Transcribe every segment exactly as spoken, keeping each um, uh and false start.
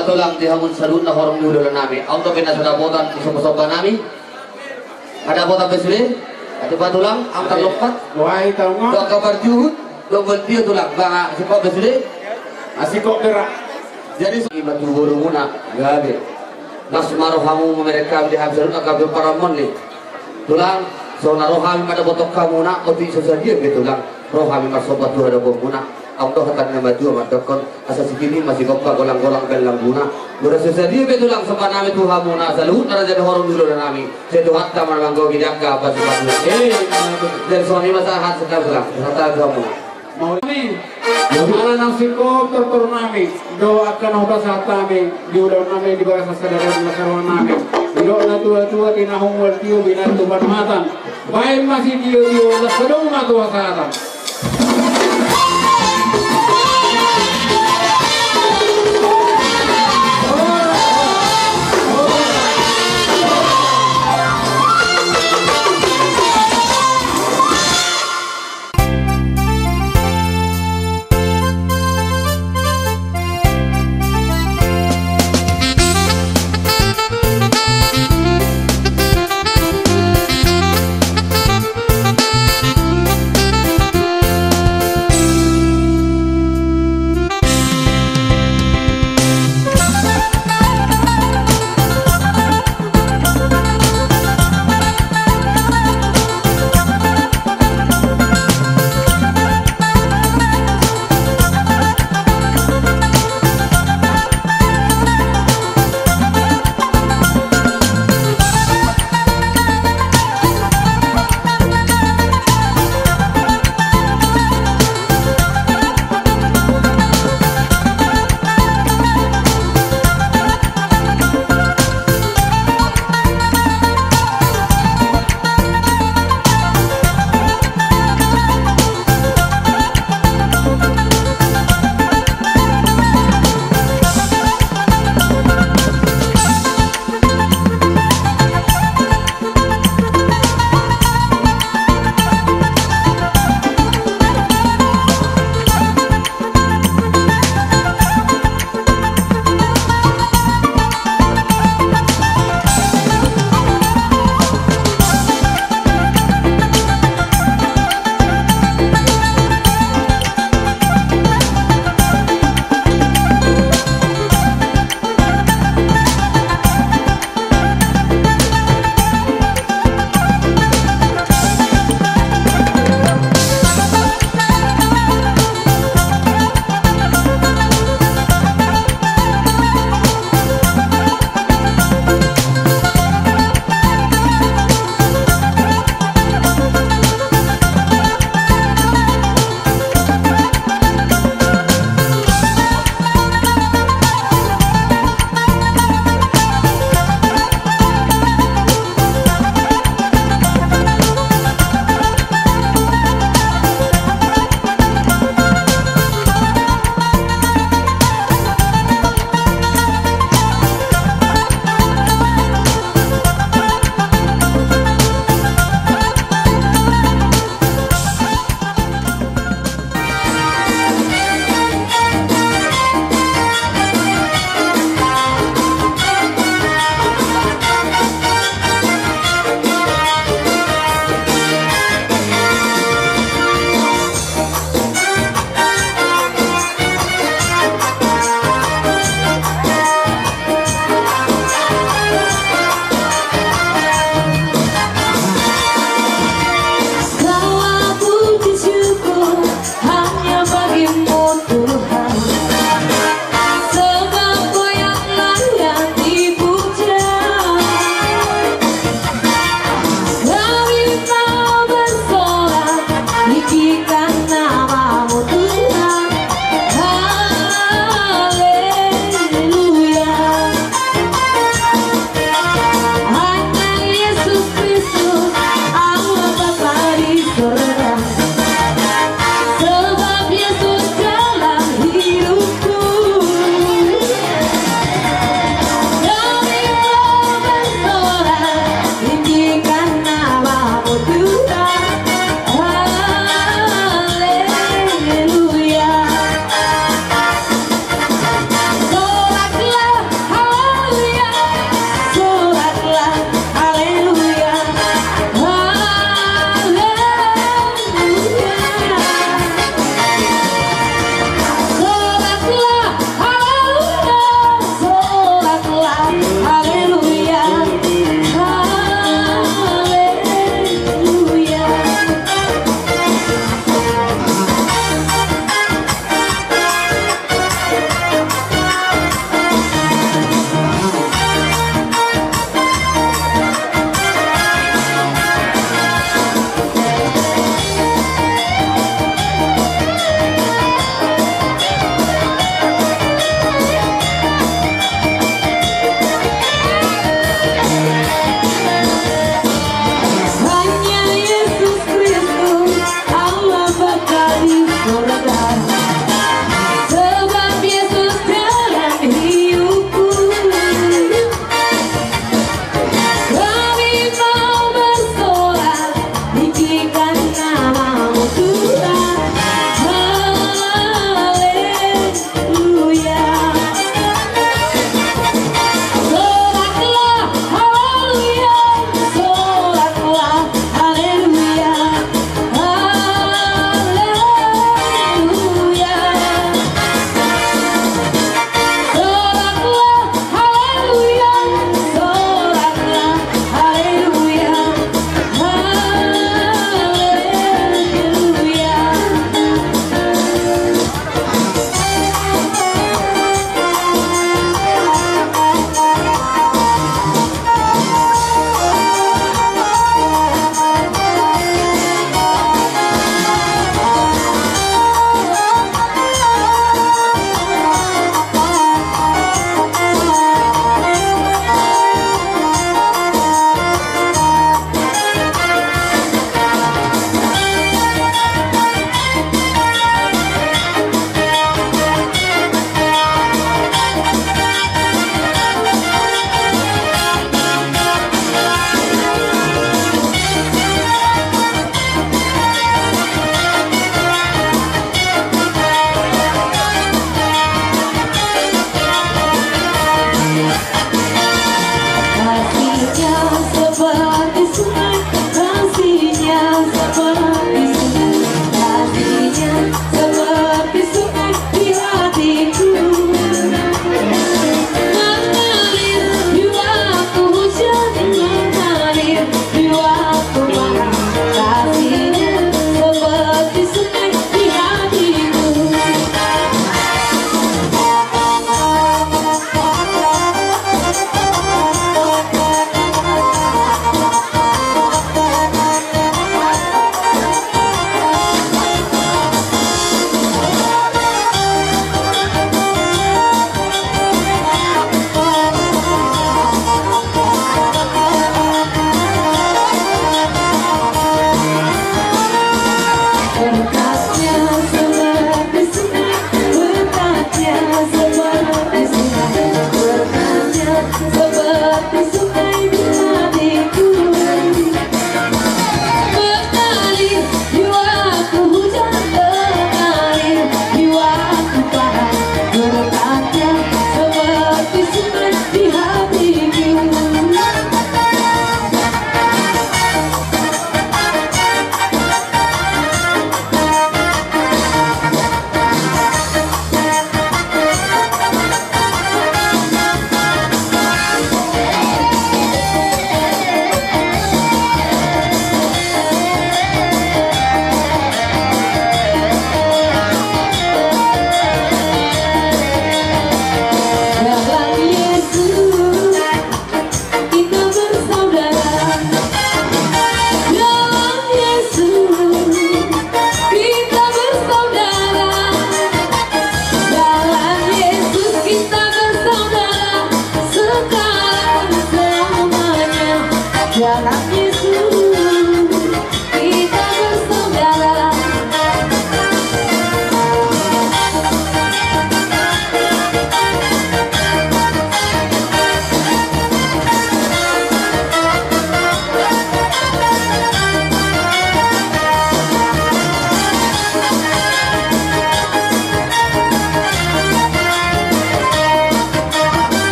Tulang, di hamu saluhutna horong ni hulahula nami. Aut dope na so dapotan di somba-somba nami. Ada dapotan pe sude? Ate pa tulang, angka lompat. Wah, ita ma. Dohot angka parjuhut, dohot tio tulang. Ba singkop pe sude? Ah, singkop pe ra. Jadi so ima tu borumuna, gabe. Las ma rohamu mamereng hami di hamu saluhutna angka parumaen i. Tulang, so na ro hami mandapothon hamuna, otik so sadia pe tulang, ro hami marsomba tu hadopanmuna. Aut dohot hata ni na matua mandokhon, asa sititi ma sigompa, golang-golang bahen langguna. Molo so sadia pe tulang somba nami tu hamuna saluhutna raja ni horong ni hulahula nami, sai Tuhanta ma na manggohi di angka pasupasu. Eh, jadi songon i ma sahat, sahat tulang, sahat tu hamuna. Mauliate. Ala naung singkop tortor nami dohot angka na hupasahat hami di ulaon nami di bagasan sadari on, na saroha nami. Didok na tua-tua, tinahu mual tio, binattu panuhatan. Bahen ma sitio-tio, las adong ma tu hasahatan.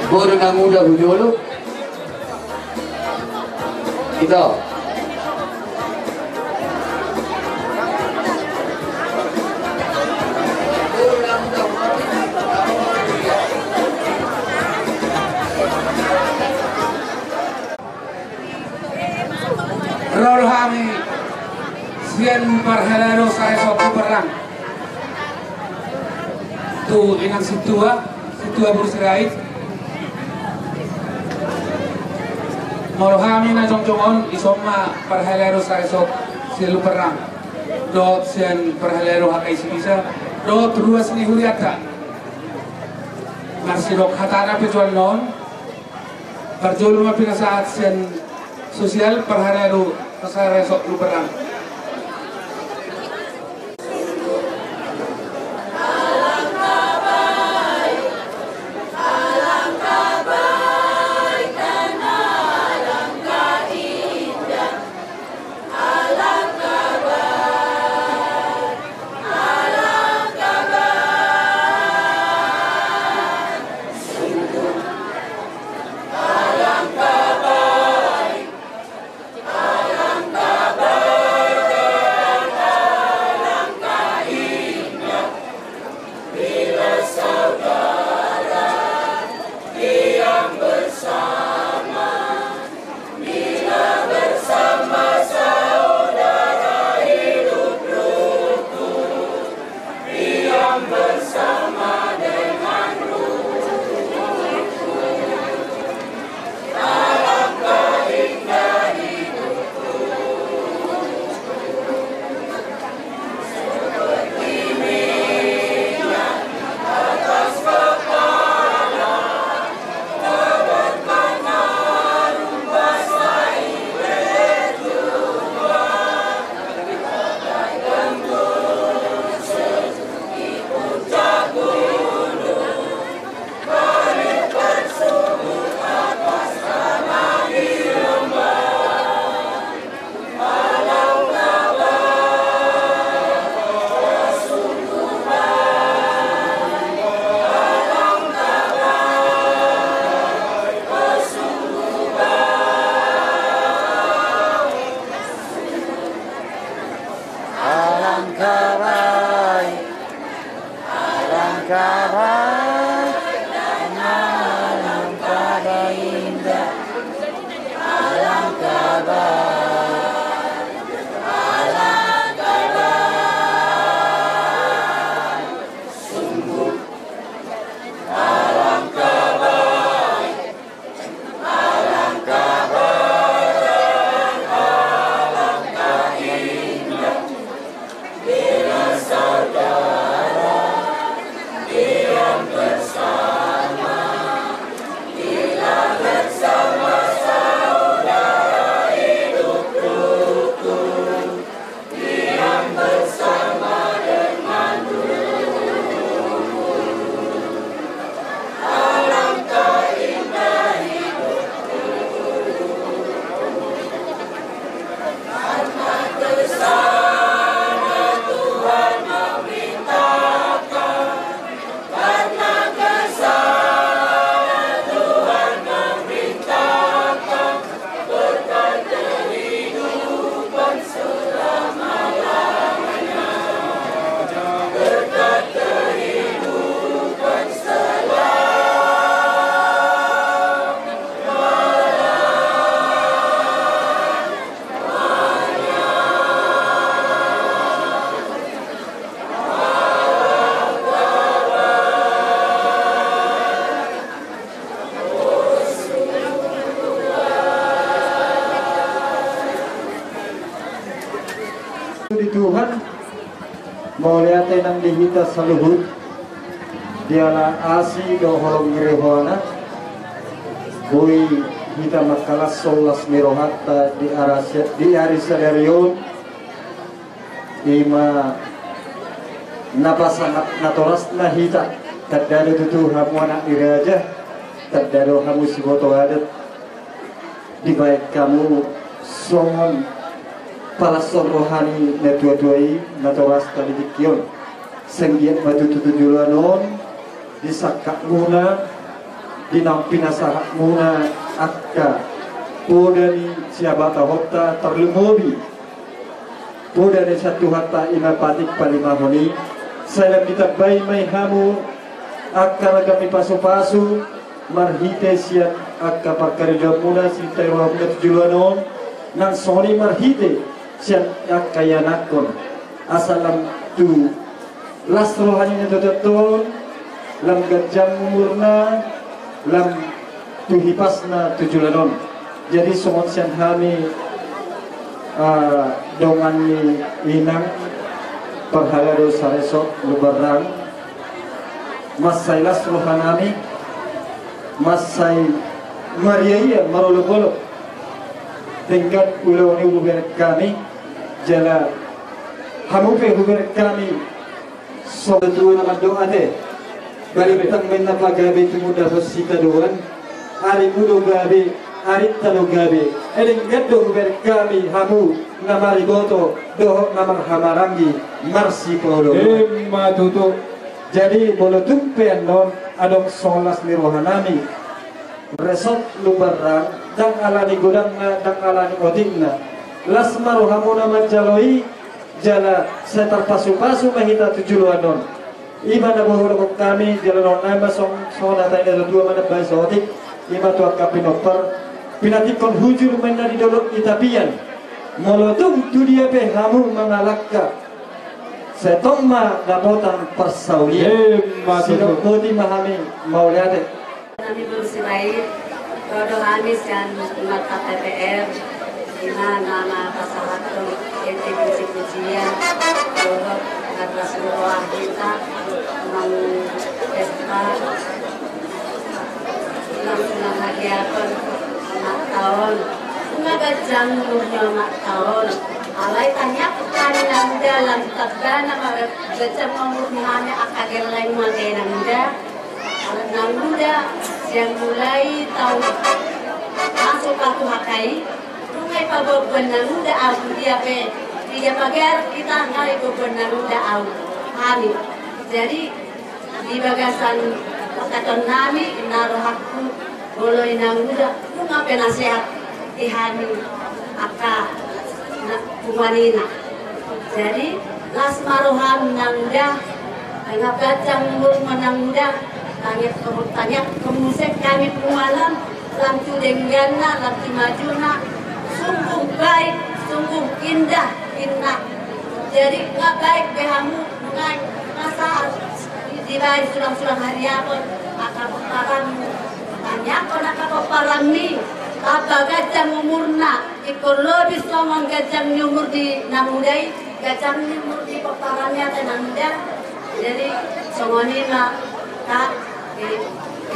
Boru na muda bujolo. Ito. Ro do hami sian parhalado Saresok Luperang tu inang sintua, sintua boru Sirait. Molo hami na jongjong on, ison ma parhalado Saresok sian Luperang dohot sian parhalado H K I Sibisa dohot ruas ni hurianta. Marsidok hatana pe tu annon. Parjolo ma pinasahat sian sosial parhalado Saresok Luperang. Alangka baik. Alangka baik, alangka indah, alangka baik, alangka baik, sungguh alangka baik. Di Tuhan, mauliate nang di hita saluhut, diala asi dohot holong ni rohana, boi hita mangkalashon las ni rohanta di ara-, di ari sadari on, ima na pasangat natorasna hita, tanda do tutu hamu anak ni raja, tanda do hamu siboto adat, dibaen hamu songon palashon roha ni natuatua i natorasna di tingki on. Sai anggiat ma tutu tu joloan on disangkapmuna Di naung pinasahatmuna angka poda ni sihabatahonta, tarlumobi poda ni sian Tuhanta i ma patik palimahon i, sai lam ditambai ma i hamu angka ragam ni pasupasu marhite sian angka parkarejoanmuna, sian rohamuna tu joloan on, nang songon i marhite sian angka ianakhon, asa lam tu las roha ni natuatua on, lam ganjang umurna, lam tu hipasna tu joloan on. Jadi songon sian hami, ah, dongan ni inang parhalado saresort Lumbanrang, mansai las rohanami, mansai mariaia marolopolop denggan ulaon i hubereng hami, jala hamu pe hubereng hami. Songon tutu na mandok ate, balintang ma inna pagabe tumundalhon hita sitadoan, arimu do gabe, arinta do gabe, denggan do hubereng hami hamu na mariboto dohot na marhahamaranggi marsipaolooloan. Ima tutu. Jadi molo tung pe annon adong songon las ni rohanami, resort Lumbanrang, ndang ala ni godangna, ndang ala ni otikna, las ma rohamuna manjalo i, jala sai tarpasupasu ma hita tu joloan on. I ma na bohorhon hami, jala dohonon nami ma songon hata ni natuatua manambai saotik, i ma tu angka pinompar, pinantikhon hujur ma inna di dolok ni tapian. Molo tung tu dia pe hamu mangalangka, sai tong ma dapotan parsaulian. Ima tutu. Sidok boti ma hami, mauliate. Hami boru Sirait, ro do hami sian Marta P P R, i ma na pasahathon ende pujipujian dohot na las ni roha hita, nang pesta nang sunahariaphon Marta on. Nunga ganjang umur ni Marta on. Alai tangianghon hami nang dalam tadana ma ganjang umur ni hami angka gelleng mate nang da. Nang muda, sian mulai taon masuk patu hakai, nunga ipaboaboan nang muda au, dia pe, dia pagar hita nunga ipaboaboan nang muda au. Hami. Jadi, di bagasan pangkataion nami, na rohangku, molo i nang muda, nunga pe na sehat di hami, angka na, punguan ina. Jadi, las ma roham nang muda, nunga ganjang umurmu nang muda, tangianghon, tangianghon muse hami punguan on, lam tu dengganna, lam tu majuna, sungguh baik, sungguh indah, inna. Jadi, nunga baik be hamu, nunga masa dibaen sulang-sulang hariaphon, angka pomparanmu, tangianghon angka pomparanmi, tamba ganjang umurna, ingkon lobi songon ganjang ni umur ni na muda i, ganjang ni umur ni pomparanmi ate nang muda. Jadi, songon i ma, Kak, di,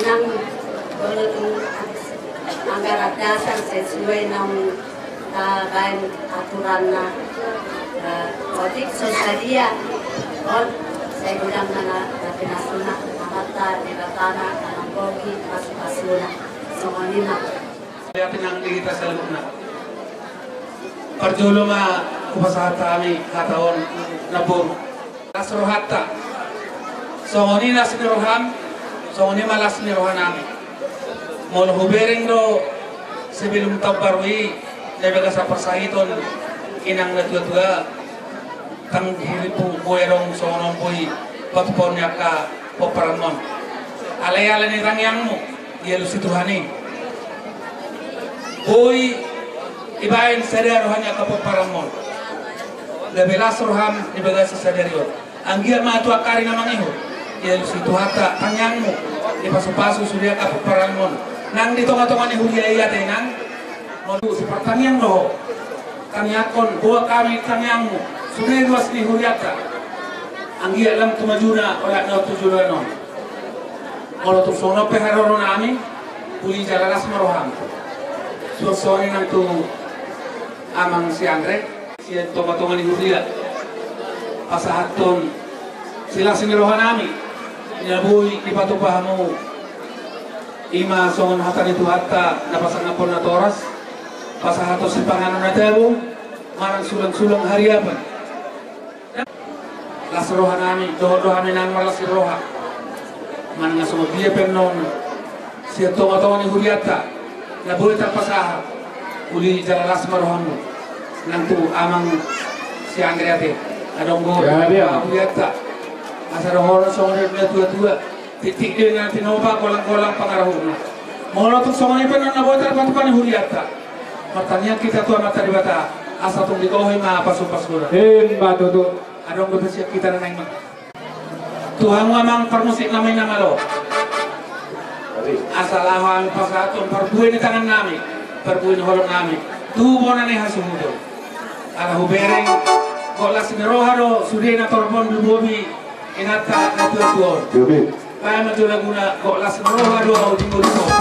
inang, molo tung anggaran dasar sesuai naung tabaen aturanna, eh, otik so sadia on, sai godang ma na pinasuna, Amanta Debata ma na mambohi pasupasuna. Songon i ma. Mauliate nang di hita saluhutna. Parjolo ma hupasahat hami hata on, namboru. Las rohanta. Songon i las ni roham, songon i ma las ni rohanami. Molo hubereng do sebelum taon baru i, na di bagasan parsahiton inang natuatua, ndang hurimpu boi adong songon on boi patupaon ni angka pomparanmon. Alai ala ni tangiangmu, dialusi Tuhan i. Boi ibaen sada roha ni angka pomparanmon. Gabe las roham di bagasan sadari on. Anggiat ma tu angka ari na mangihut, dialusi Tuhanta tangiangmu, dipasupasu sude angka pomparanmon. Nang di tongatonga ni huria i ate inang, molo sipartangiang do ho. Tangiangkon, boan hami tangiangmu, sude ruas ni hurianta. Anggiat lam tu majuna olat ni on tu joloan on. Molo tung songon on pe haroronami, uli jala las ma roham. Suang songon i nang tu amang si Andre. Sian tongatonga ni huria, pasahathon silas ni rohanami, na boi dipatupa hamu, i ma songon hata ni Tuhanta na pasangaphon natoras, pasahathon sipanganon na tabo, manang sulangsulang hariapan. Las rohanami, dohot do hami nang marlas ni roha. Manang na songon dia pe annon, Sian tongatonga ni hurianta na boi tarpasahat, uli jala las ma rohamu nang tu amang si Andre ate. Adong do hurianta asa dohonon songon i na tuatua. Titik do na tinopa, golanggolang pangarahutna. Molo tung songon i pe na boi tarpatupa ni hurianta, martangiang hita tu Amanta Debata asa tung digohi ma pasupasu-pasuna. Ima tutu. Adong dope sian hita na naeng ma tu hamu amang parmusik nami na malo, asa laho hami pasahathon parbue ni tangan nami, parbue ni holong nami tu bona ni hasuhuton. Ala hubereng, gok las ni roha do sude na torop on lumobi inanta na tuatua on. Baen ma jo laguna, gok las ni roha do au di ngolungkon.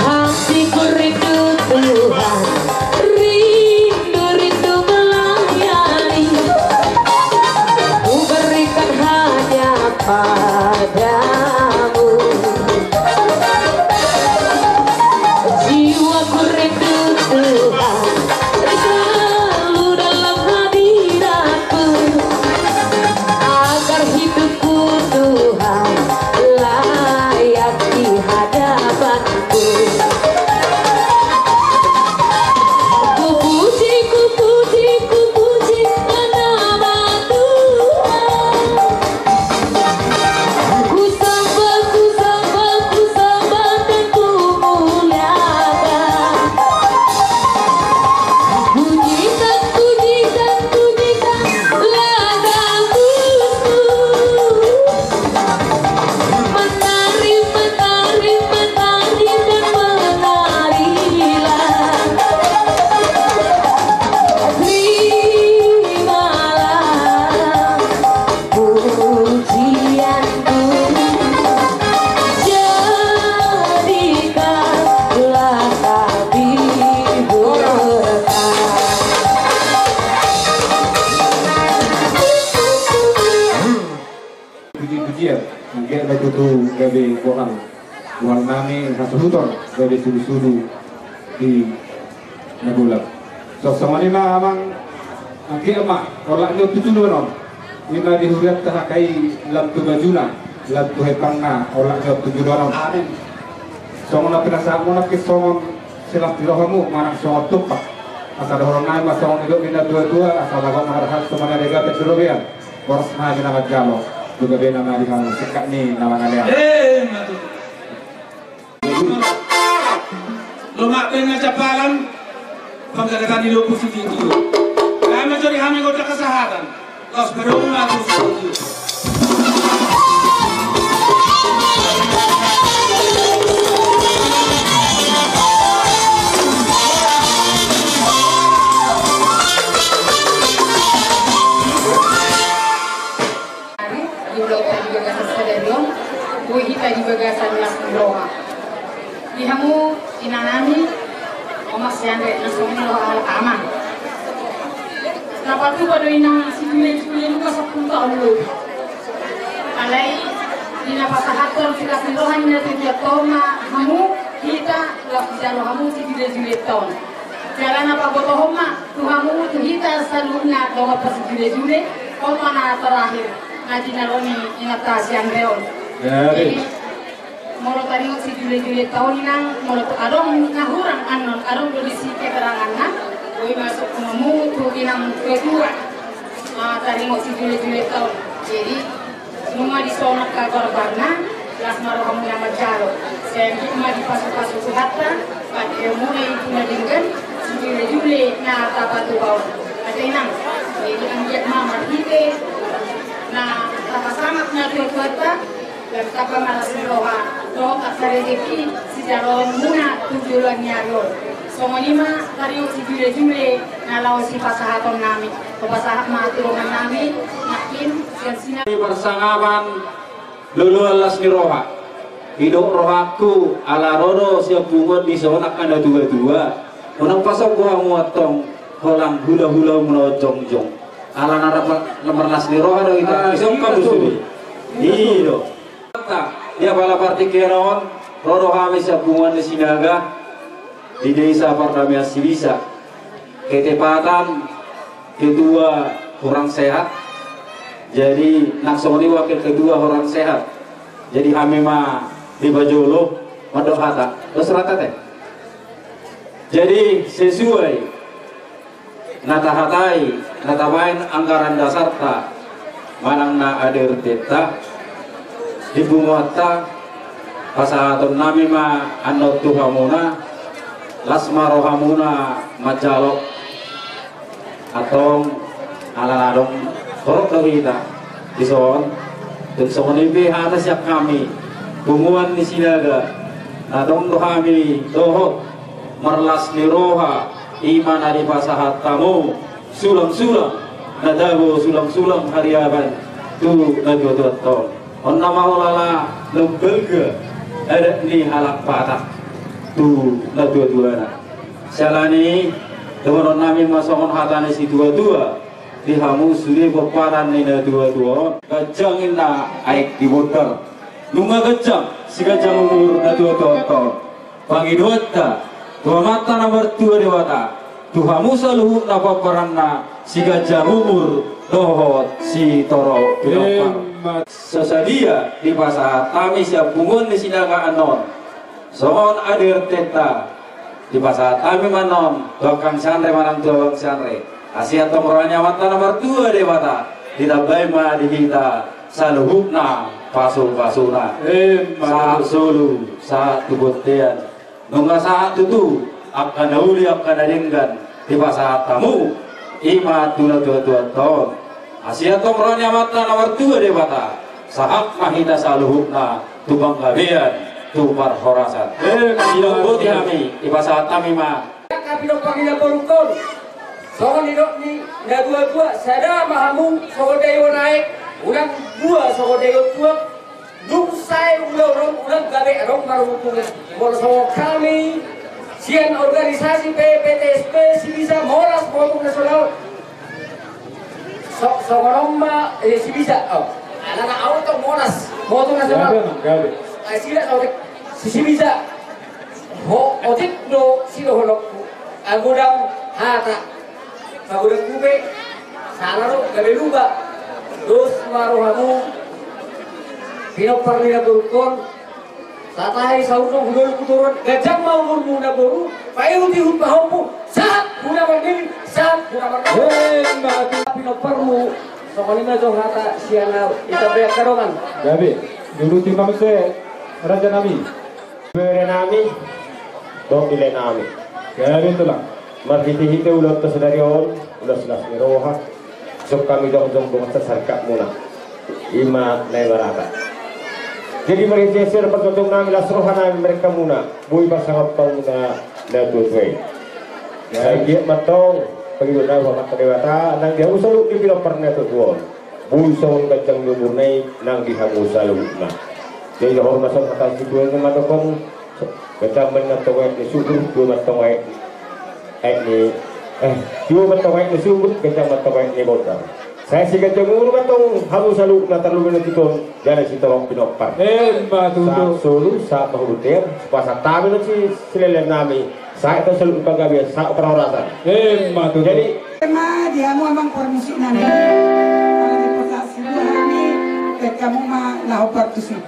Hatiku rindu Tuhan, rindu, rindu melayani. Ku berikan hanya padamu. Jiwaku rindu Tuhan, selalu dalam hadiratmu. Agar hidupku Tuhan layak di hadapanmu. Ku puji, ku puji, ku puji nama Tuhan. Ku sembah, ku sembah, ku sembah dan ku muliakan. Pujikan, pujikan, pujikan ladaku. Menari, menari, menari dan menarilah. Terimalah pujianku, jadikanlah kami berkat. Puji-pujian, anggiat ma tutu gabe bohal, bohal nami hasuhuton, gabe sudu-sudu di na golap. Songon i ma amang, anggiat ma olat ni on tu joloan on. I ma di hurianta hakai lam tu bajuna, lam tu hepangna olat ni on tu joloan on. Amin. Songon na pinasahatmu nangkin songon silas ni rohamu manang songon tumpak. Asa dohonon nami ma songon nidok ni na tuatua, asa laho marhak tu mana dega pe tu robean. Boras nami na manjalo, tu gabe nama di hamu singkat ni na mangalean. Eh, matu. Lomak baen na jampalan, panggagatan ni lombu sititi. Kami jo di hami gondang hasahatan. Laos berdoa ma tu sititi. Ari, di ulos ta di bagasan sadari on, boi hita di bagasan las ni roha. Di hamu inanami, omak si Andre, na songon i roha amang. Na patupa do inang sijule-jule nunga sampulu taon lobi. Alai di na pasahathon silas ni roha ni na tuatua on ma hamu, hita, laos dijalo hamu sijule-jule taon. Jala na pabotohon ma tu hamu tu hita saluhutna dohot pasijule-jule, on ma na terakhir na jinalo ni inanta si Andre on. Jadi molo taringot sijule-jule taon inang, molo adong na hurang annon, adong do disi keteranganna. Ima sokkomanmu tu inang ketua, ah, taringot sijule-jule taon. Jadi, nunga dison angka barbarna, las ma rohamuna manjalo. Sai anggiat ma dipasu-pasu Tuhanta, pande muna i tu na denggan, sijule-jule na tapatupa on. Ate inang, jadi anggiat ma marhite na tapasangap natua-tuanta, Lam tamba ma las ni roha dohot angka rejeki sijaloonmuna tu joloan ni ari on. Songon i ma taringot sijule-jule na laho sipasahatonnami. Hupasahat ma tu dongannami nangkin sian sinamot. Parsangapan loloan las ni roha. Didok rohangku ala ro do sian punguan dison angka na tua-tua. Unang pasombu hamu antong holan hula-hulamuna on jongjong. Ala na ra-, na marlas ni roha do hita. Ah, dison i hamu do sude. I do. Di apala partingkian on, ro do hami sian punguan ni Sinaga di Desa Pardamaian Sibisa. Ketepatan ketua kurang sehat. Jadi, nang songon i wakil ketua kurang sehat. Jadi, hami ma dipajolo mandok hata. Dos roha ta, ate. Jadi, sesuai na tahatai, na tabaen anggaran dasarta manang na A D R T-ta di punguanta, pasahatonnami ma annon tu hamuna, las ma rohamuna manjalo. Antong ala na adong torop do hita dison. Tung songon i pe hata sian hami punguan ni Sinaga, na adong do hami dohot marlas ni roha, ima na dipasahat hamu sulang-sulang na tabo, sulang-sulang hariaban tu natua-tuanta on. On nama holan na umbalga adat ni halak Batak tu natua-tuana. Siala ni i dohononnami ma songon hata ni situa-tua di hamu sude pomparan ni natua-tua on. Ganjang ninna aek di bondar. Nunga ganjang siganjang umur natua-tuanta on. Pangidoanta tu Amanta na martua Debata, tu hamu saluhutna pomparanna, siganjang umur dohot sitorop pinompar. Emma. So sadia dipasahat hami sian punguan ni Sinaga annon songon A D R T-ta, dipasahat hami ma annon tu angkang sianre manang tu abang sianre. Asi antong roha ni Amanta na martua Debata, ditambai ma di hita saluhutna pasu-pasuna. Emma tutu. Sahat solu, sahat tu bontean. Nunga sahat tutu angka na uli, angka na denggan dipasahat hamu, ima tu natua-tuanta on. Asi antong roha ni Amanta na martua Debata, sahat ma hita saluhutna tu panggabean, tu parhorasan. Emma tutu. Sidok boti hami, dipasahat hami ma. Angka pinompar ni namborungkon. Songon nidok ni natua-tua, sada ma hamu songon daion aek, unang dua songon daion tuak. Dung sae ulaon on, unang gabe adong marhubungan. Molo songon hami sian organisasi P P T S P Sibisa, Monas Motor Nasional. So, songon on ma, eh, Sibisa, oh. Alana au tong Monas Motor Nasional. Gabe, gabe. Ai sida otik si Sibisa. Ho, otik do sidohononku. Agodang hata. Pagodangku pe sala do, gabe lupa. Dos ma rohamu, pinompar ni namborungkon. Satahi saurung hudol kuturon, ganjang ma umurmu namboru, paihut-ihut pahompu, sahat huna mandiri, sahat huna mandiri. Emma tutu. Pinomparmu, songon i ma jo hata sian au, ita beak karongan. Gabe, duduti ma muse, rajanami. Berenami, dohot ilaenami. Gabe tulang. Marhite-hite ulaonta sadari on, ulos las ni roha. Songon hami jongjong dongan sasaripeonmuna. Ima na i marata. Jadi marhite-hite parjongjong nami, las roha nami marengkamuna. Boi pasangaphon hamuna na tua-tua i. Sai anggiat ma antong pangidoan nami tu Amanta Debata, nang di hamu saluhut ni pinompar na tua-tua on. Boi songon ganjang ni umurna i nang di hamu saluhutna. Jadi dohor ma songon hata situa i ma dohot, ganjang ma antong aek ni subur, dua ma antong aek, aek ni, eh, dua ma antong aek ni subur, ganjang ma antong aek ni bondar. Sai siganjang umur ma antong hamu saluhutna, tarlumobi na tutu on jala sitorop pinompar. Emma tutu. Sahat solu, sahat ma tu bontean, pasahat hami tu silelean nami. Sahat tu saluhut panggabean, sahat parhorasan. Emma tutu. Jadi, emma di hamu amang parmusik nami. Molo dipasahat situa nami, baen hamu ma laho parmusik.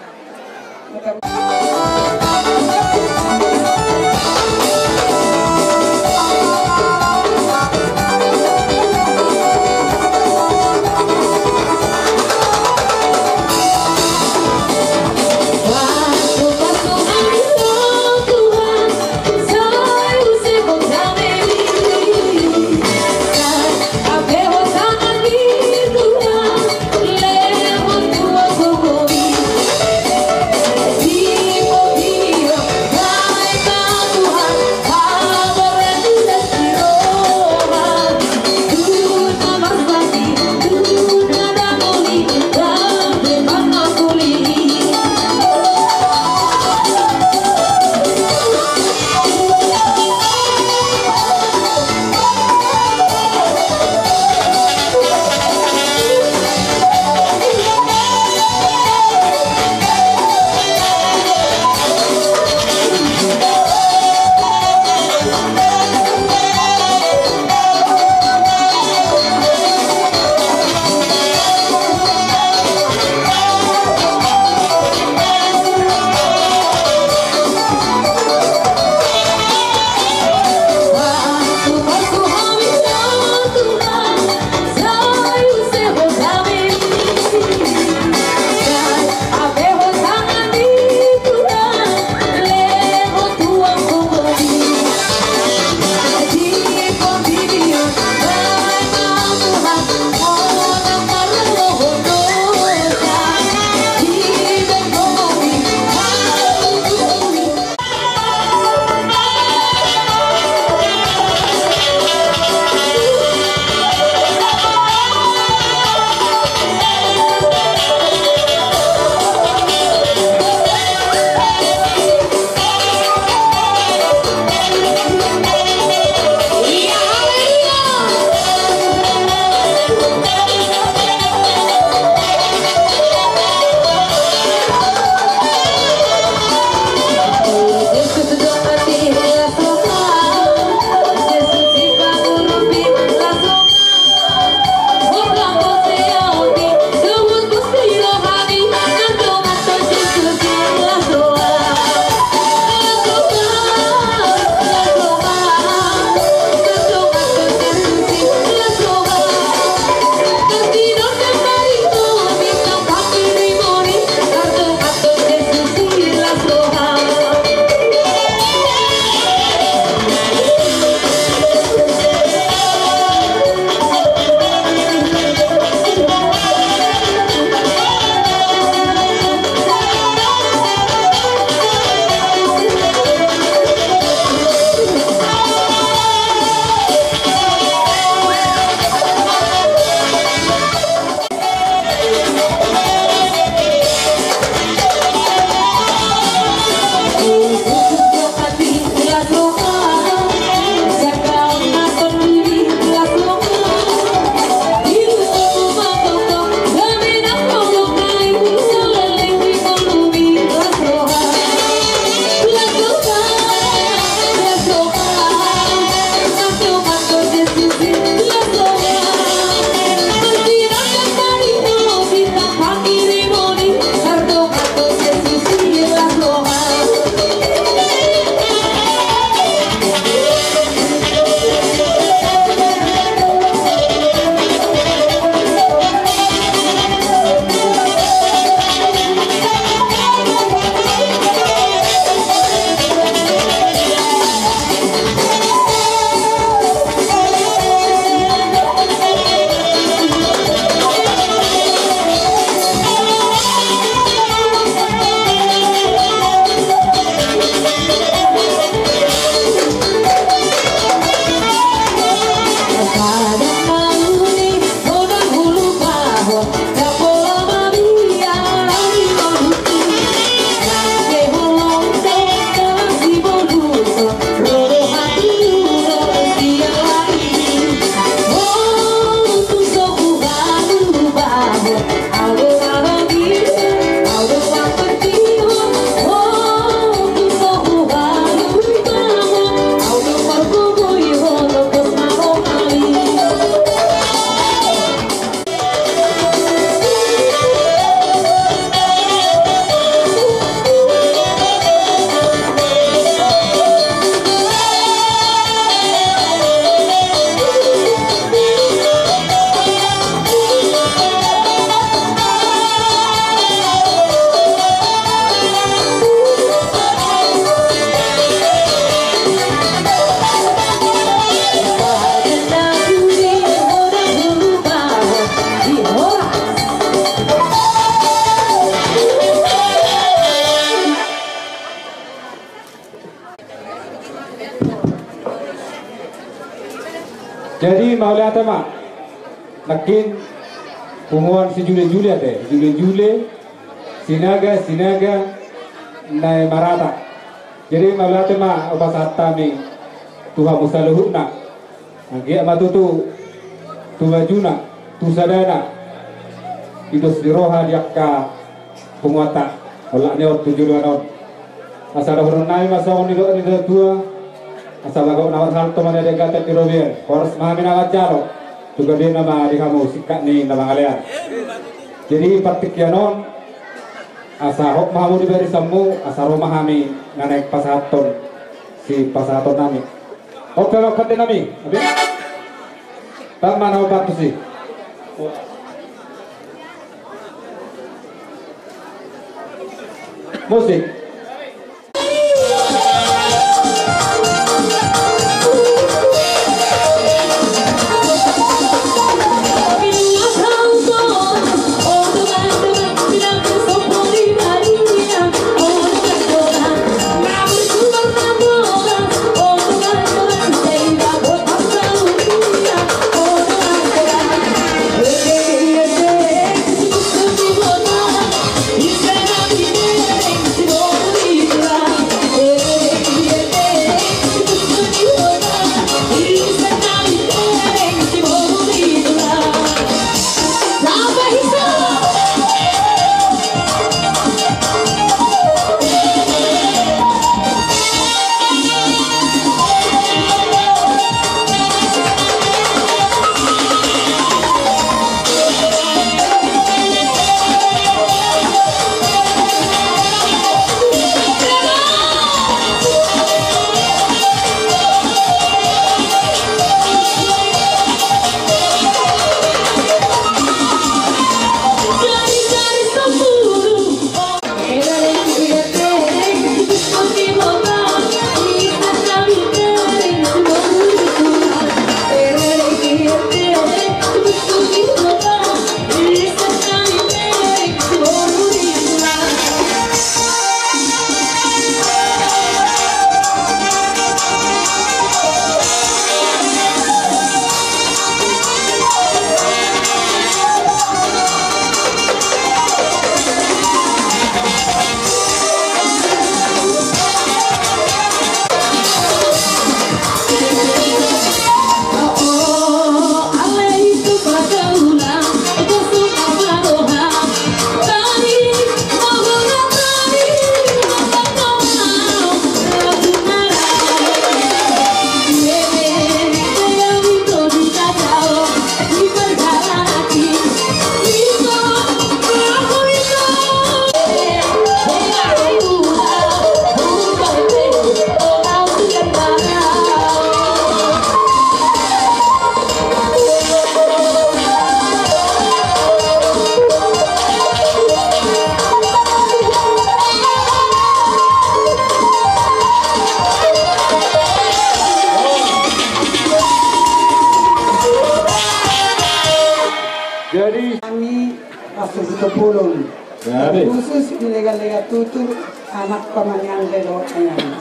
Jadi mauliate ma. Nangkin punguan sijule-jule ate, jule-jule, sinaga, sinaga, na marata. Jadi mauliate ma hupasahat hami tu hamu saluhutna. Anggiat ma tutu tu bajuna, tu sadana, idos ni roha di angka punguanta, olat ni on tu joloan on. Asa dohonon nami ma songon nidok ni natua-tua, asa bagot na marhalto ma na di gata di robean, horas ma hami na manjalo, tu gabe nama di hamu singkat ni na mangalean. Jadi partingkian on, asa hot ma hamu di barisanmu, asa ro ma hami na naeng pasahathon, sipasahaton nami. Oke, oke, pande nami. Oke. Tama na opat tusi. Musik. Jadi kami masuk ke pulung. Jadi khusus di Legan-Legan Tutur, anak pamangan lelok ayam.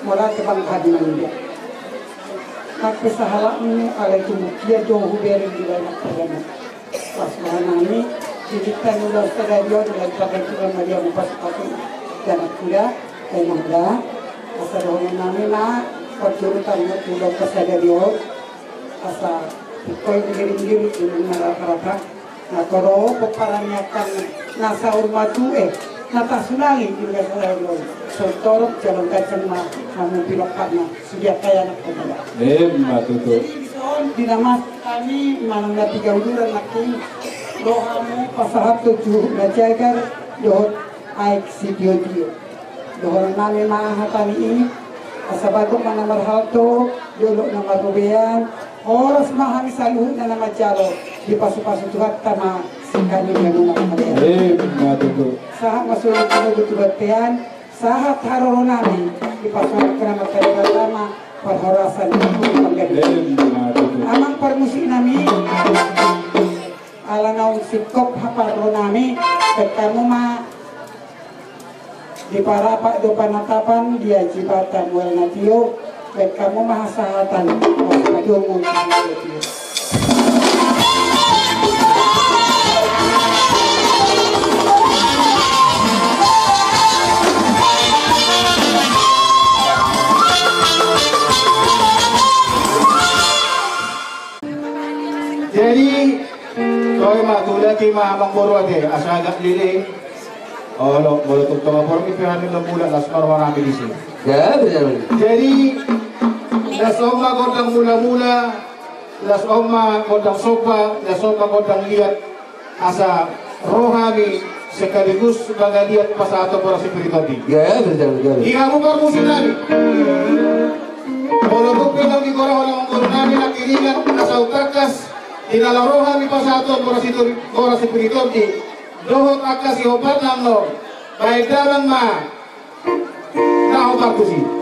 Mula tebang hadi manja. Tapi sahalakmu alai tumukia do hubereng di banyak pagana. Pas malam ini, di kita ulang sadari on, dan pakai tulang Maria mupas pakai dan kuda, dan muda. Asa dohonon nami ma, perjurutan ulang sadari on. Asa, pokoknya diri-diri, diri marata-rata. Na toro pomparan ni angka na saur matua, na tasulangi di bagasan sadari on. Sontorop jolong kacang ma, hamu pilok karna. Sudia kaya anak pemuda. Emma tutu. Jadi, di son, di nama kami, manang na piga uduran nangkin, ro hamu pasahat tu juru na jagar, dohot aek sitio-tio. Dohonon nami ma hata ni i, asa bagot ma na marhalto, dolok na marrobean, horas ma hami saluhutna na manjalo, dipasu-pasu Tuhanta ma, singkat ni na mangalean. Emma tutu. Sahat ma songon na tutu bontean, sahat haroro nami, dipasahat ma tu Debata ma, parhorasan ni panggabean. Emma tutu. Amang parmusik nami, ala naung singkop haparro nami, baen hamu ma di parapak do panatapan, di ajibatan mual na tio, baen hamu ma hasahatan. Jadi, toe ma tulak i ma amangboru ate, asa agak lele. Olo, molo tung tonga borngin pe hami lam mulak, las ma roha nami disi. Ya, betul. Jadi, las on ma gondang mula-mula, las on ma gondang somba, las on ma gondang liat, asa ro hami sekaligus mangaliat pasahaton boras ni Piri Tondi. Ya, betul, betul. Di hamu parmusik nami. Molo tung pe naung digora oleh amangboru nami nangkiningan, asa tangkas di na laho ro hami pasahaton boras ni Tori-, boras ni Piri Tondi. Dohot angka sihompa nang no, baen damang ma na hompa tusi.